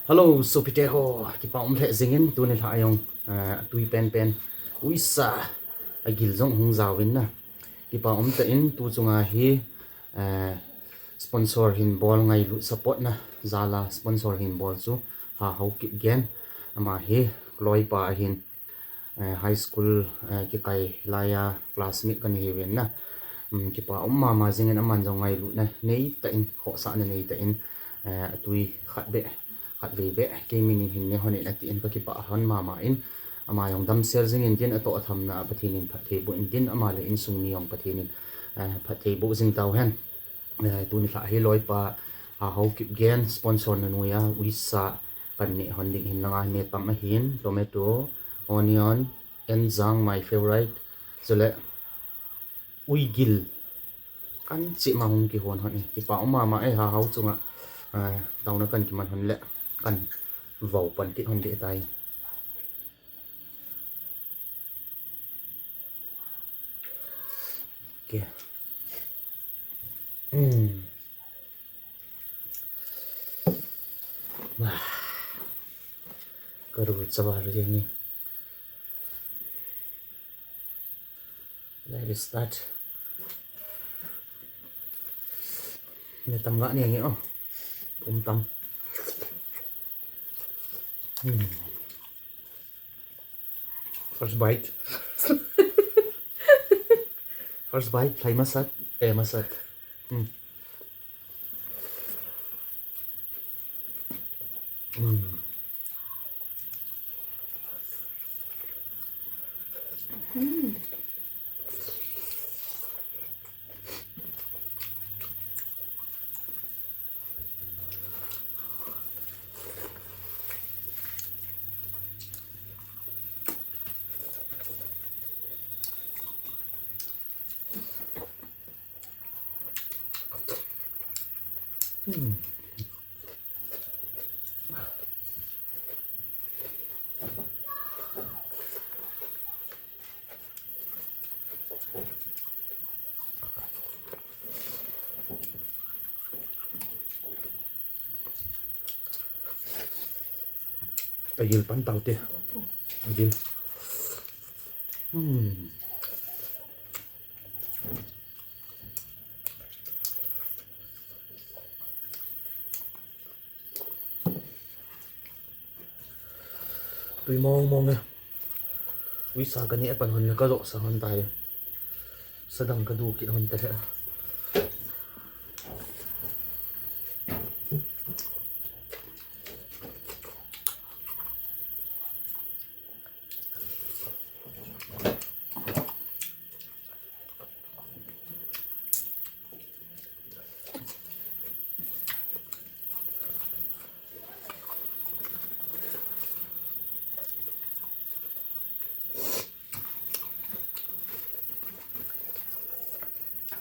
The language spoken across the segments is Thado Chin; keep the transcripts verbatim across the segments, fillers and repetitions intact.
Hello, sopite ho, kipa um lheh jingin tuni lha a jong, eh, tui penpen, uisa, agil jong hung jaovin na. Kipa um tah in tu chunga hi, eh, sponsor hin bol ngailut support na, jal a sponsor hin bol chu, Hahao Kipgen, ama hi, loipa ahin, eh, high school, eh, kikai laiya classmate kana hiuvin na. Um, kipa um mama jingin aman jong ngailutna neitah in, khohsahna neitah in, eh, atui khat beh, khat vei beh, kei min in hin ne hon in atin kakipah hon mama in, ama jong damsel jingin tin atoh athamna a Pathen in phatthei boh in tin ama le insung mi jong Pathen in, eh, phatthei boh jing tauhen. Eh, tuni lha hi loipa, Hahao Kipgen sponsor na noiya, uisa kan neh hon ding hin langa hi me tam ahin, tomato, onion, enjang, my favorite, chule uigil, kan cheh ma hung kihon hon e, kipa um mama e, Hahao chunga, eh, taona kan kiman hon le, kan vau pan kit hon ding tai. Okay. Hmm. Wah. Karu chawal jeng ni. Let it start. Ne tam ga ni nge o. Um tam. Hmm. First bite. First bite, play masat, eh, masat. Hmm. Hmm. Hmm. Hmm. Agil pan tau te. Agil. Hmm. Tui mong mong e. Uisa kani apan hon le kajoh sa hon tai. Sadang kadu kit hon te.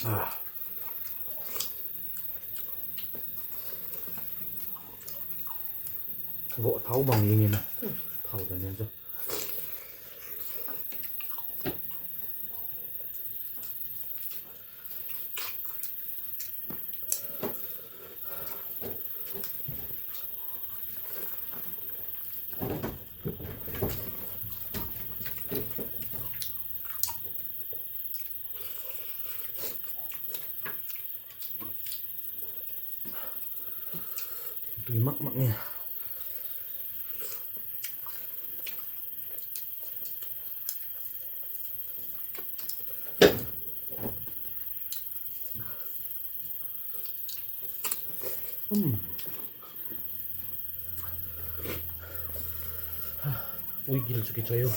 Ah. Vo thao bang ling in. Thao dan nen chu. Tui mak mak ni. Hmm. Uigil chu kichoi o.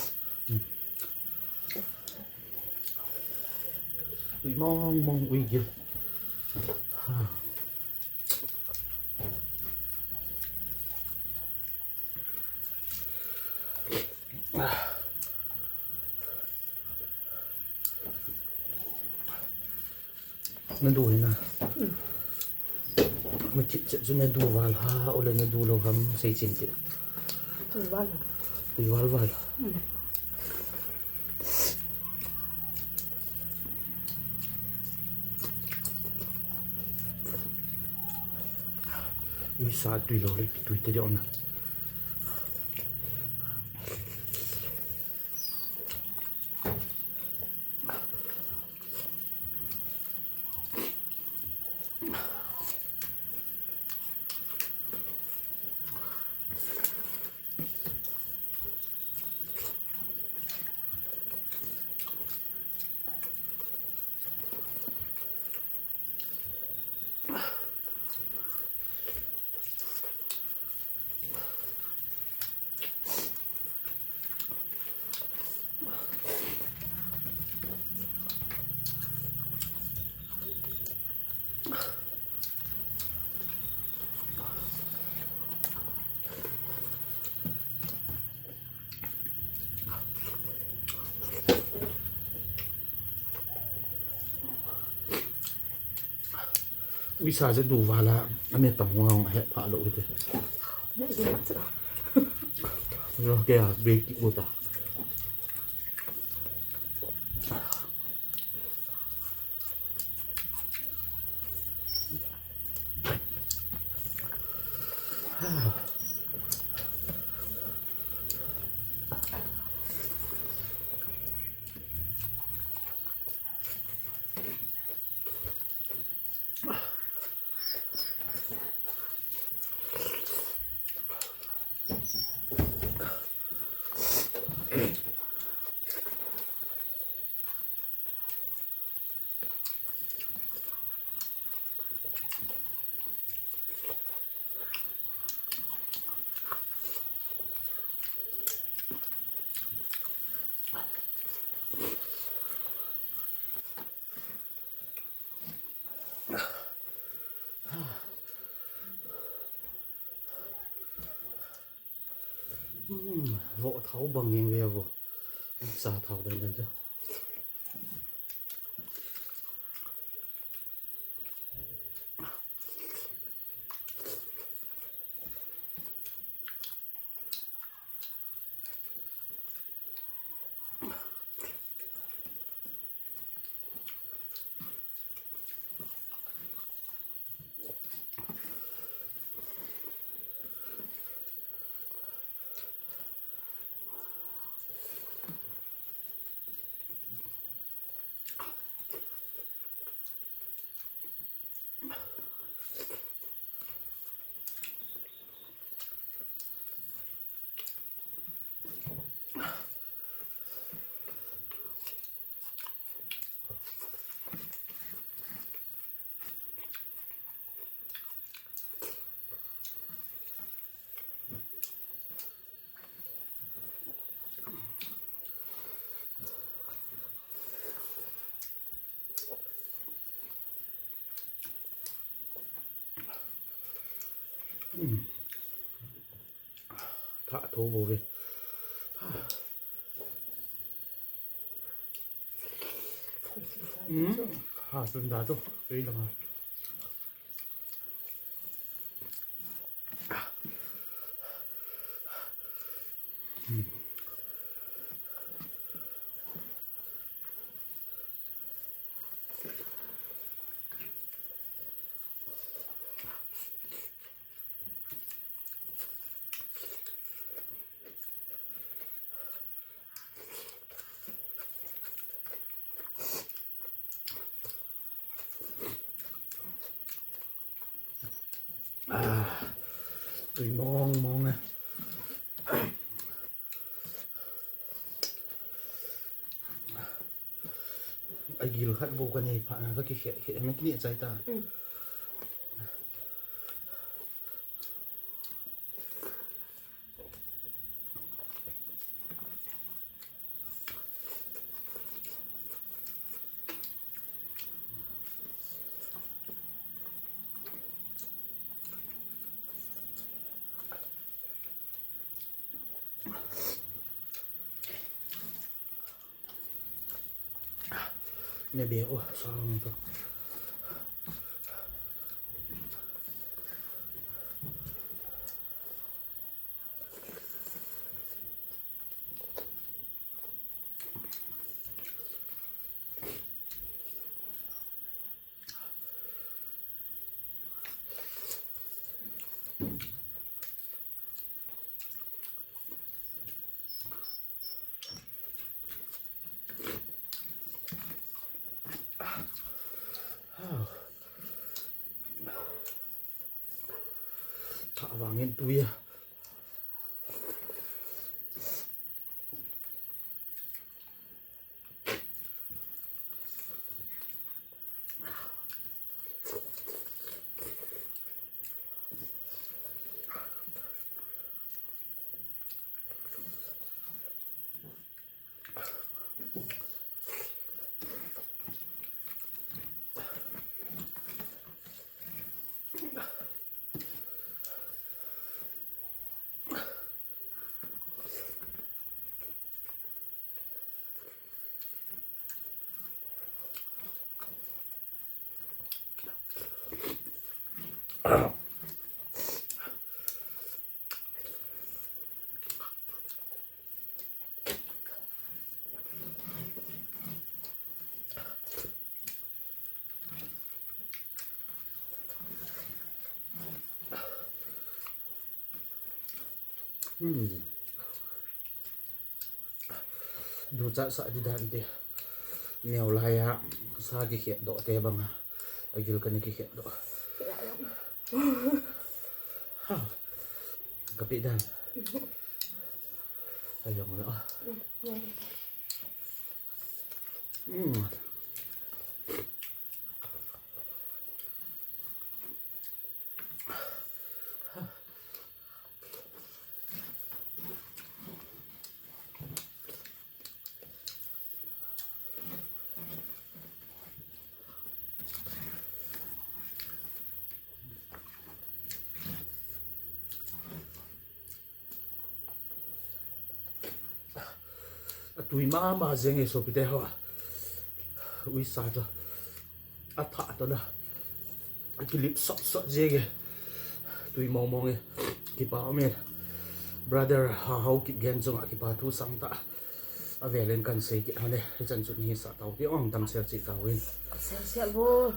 Hmm. Tui mong mong uigil. Nadu hi na. Hmm. Mathip chet chu nadu val ham, ole nadu lou ham, sei chin te. Tui val. Tui val val. Hmm. Uisa tui lou le, tui te de ona. Bisa je du vala, ame tam wa he pha lo ite. Lo ke a be ki uta. Hmm, vo thau bang jeng ve vo. Sa thau dan dan chu. Tha tho bo ve. Hmm. Ha, tun da to. Kei lang. Ah, tui mong mong e. A gil khat bou ka nei phat na ka kikhe khe na kini chai ta. Mm. Ne be o, sa ang to. Tha vangin tui a. Hmm. Ducha sa di dan te. Neo lai a sa kikhet doh te banga. Agil kana kikhet doh. Ha. Kapi dan. Ayong na. Hmm. Atui mama jeng e sopite ho. Uisa to. Atha to na. Akilip sot sot jeng e. Tui mong mong e. Kipa umin. Brother Haokip Genchunga kipa thu sang ta. Avelin kan sei kit hon e. Hichan chu nahisah tau ti ong tam sel chi tau in. Sel sel bo.